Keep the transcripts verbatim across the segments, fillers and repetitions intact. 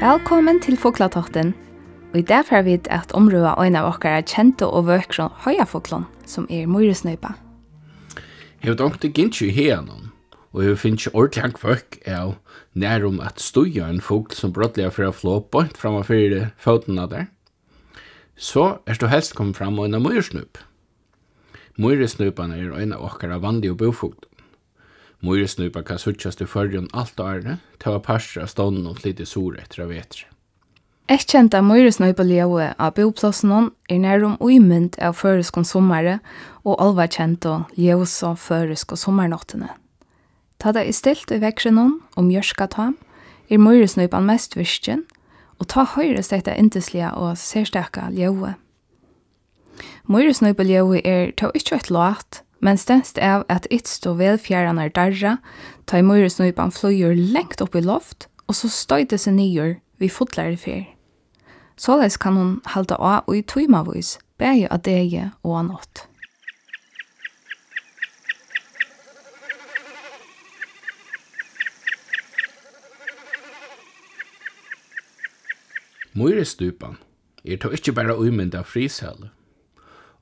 Vælkomin til Fuglatáttin. Í dag fara vit at umrøða ein av okkara kendu og vøkru heiðafuglum, sum er mýrisnípa. Hevur tú onkuntíð gingið í haganum og hevur fingið ordiligan kvøkk av nærum at stíga ein fugl, sum brádliga fer á flog beint framman fyri fótin á tær? So ert tú helst komin fram á eina mýrisnípu. Mýrisnípan er ein av okkara vanligu búfuglum. Mýrisnípa kann síggjast í Føroyum alt árið, tó at partur av stovninum flytur suðureftir á vetri. Eyðkenda mýrisnípuljóðið á búplássinum er nærum ímynd av føroyskum summari og álvakendu ljósu føroysku summarnáttini. Tá tað er stilt í veðrinum um mjørkatám, er mýrisnípan mest virkin, og tá hoyrist hetta yndisliga og serstaka ljóðið. Mýrisnípuljóðið er tó ikki eitt lát, men stendst av at ytstu vælfjaðrarnar darra, tá ið mýrisnípan flýgur langt upp í loft og so stoytir seg niður við fullari ferð. Soleiðis kann hon halda á í tímavís, bæði á degi og á nátt. Mýrisnípan er tó ikki bara ímynd av friðsælu.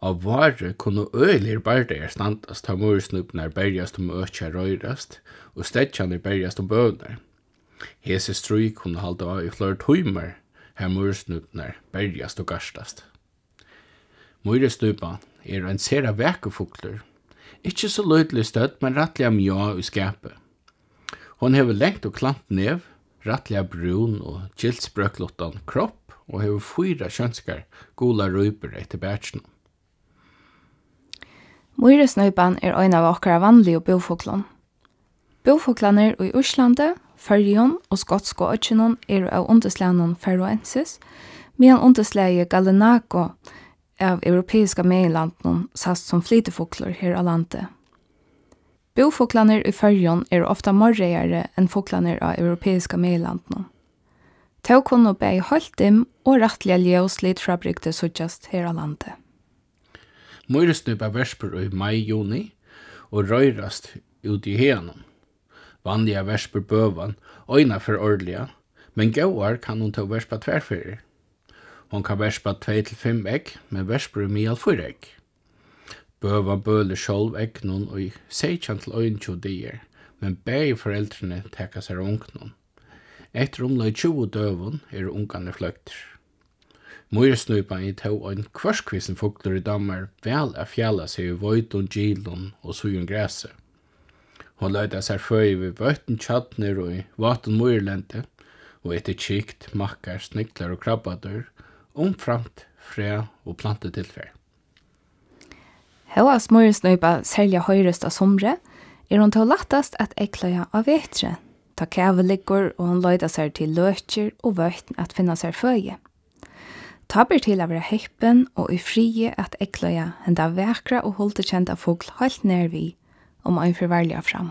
Á vári kunnu øgiligir bardagar standast, tá mýrisnípurnar berjast um økið at reiðrast og steggjarnir berjast um bøgurnar. Hesi stríð kunnu halda á í fleiri tímar, har mýrisnípurnar berjast og gartast. Mýrisnípan er ein sera vakur fuglur, ikki so lítil í stødd, men rættiliga mjá í skapi. Hon hevur langt og klænt nev, rættiliga brún og gylt sprøklutan kropp og hevur fýra sjónskar gular rípur eftir bakinum. Mýrisnípan er ein av okkara vanligu búfuglum. Búfuglarnir í Íslandi, Føroyum og skotsku oyggjunum eru av undirslagnum Faroensis, meðan undirslagið Gallinago av europeiska meginlandinum sæst sum flytifuglur her á landi. Búfuglarnir í Føroyum eru ofta mórreyðari enn fuglarnir á europeiska meginlandinum. Tó kunnu bæði heilt dimm og rættiliga ljós litfrábrigdi síggjast her á landi. Mýrisnípa verpur í mai, juni og reiðrast úti í haganum. Vanliga verpur bøgan eina ferð árliga, men góð ár kann hon tó verpa tvær ferðir. Hon kann verpa tvey til fimm egg, men verpur í miðal fýra egg. Bøgan bølir sjálv eggnum í seytjan til einogtjúgu dagar, men bæði foreldrini taka sær av ungunum. Eftir umleið tjúgu døgum eru ungarnir fløgdir. Mýrisnípan er tó ein kvørkvísin fuglur, ið dámar væl at fjala seg í veitum, gilum og síðum grasi. Hon leitar sær føði við vøtn, tjarnir og í vátum mýrlendi og etur kykt, maðkar, sniglar og krabbadýr, umframt fræ og plantutilfar. Hóast mýrisnípa serliga hoyrist á sumri, er hon tó lættast at eygleiða á vetri, tá kavi liggur og hon leitar sær til løkir og vøtn at finna sær føði. Tá ber til at vera heppin og í friði at eygleiða henda vakra og huldukenda fugl heilt nær við, um ein fer varliga fram.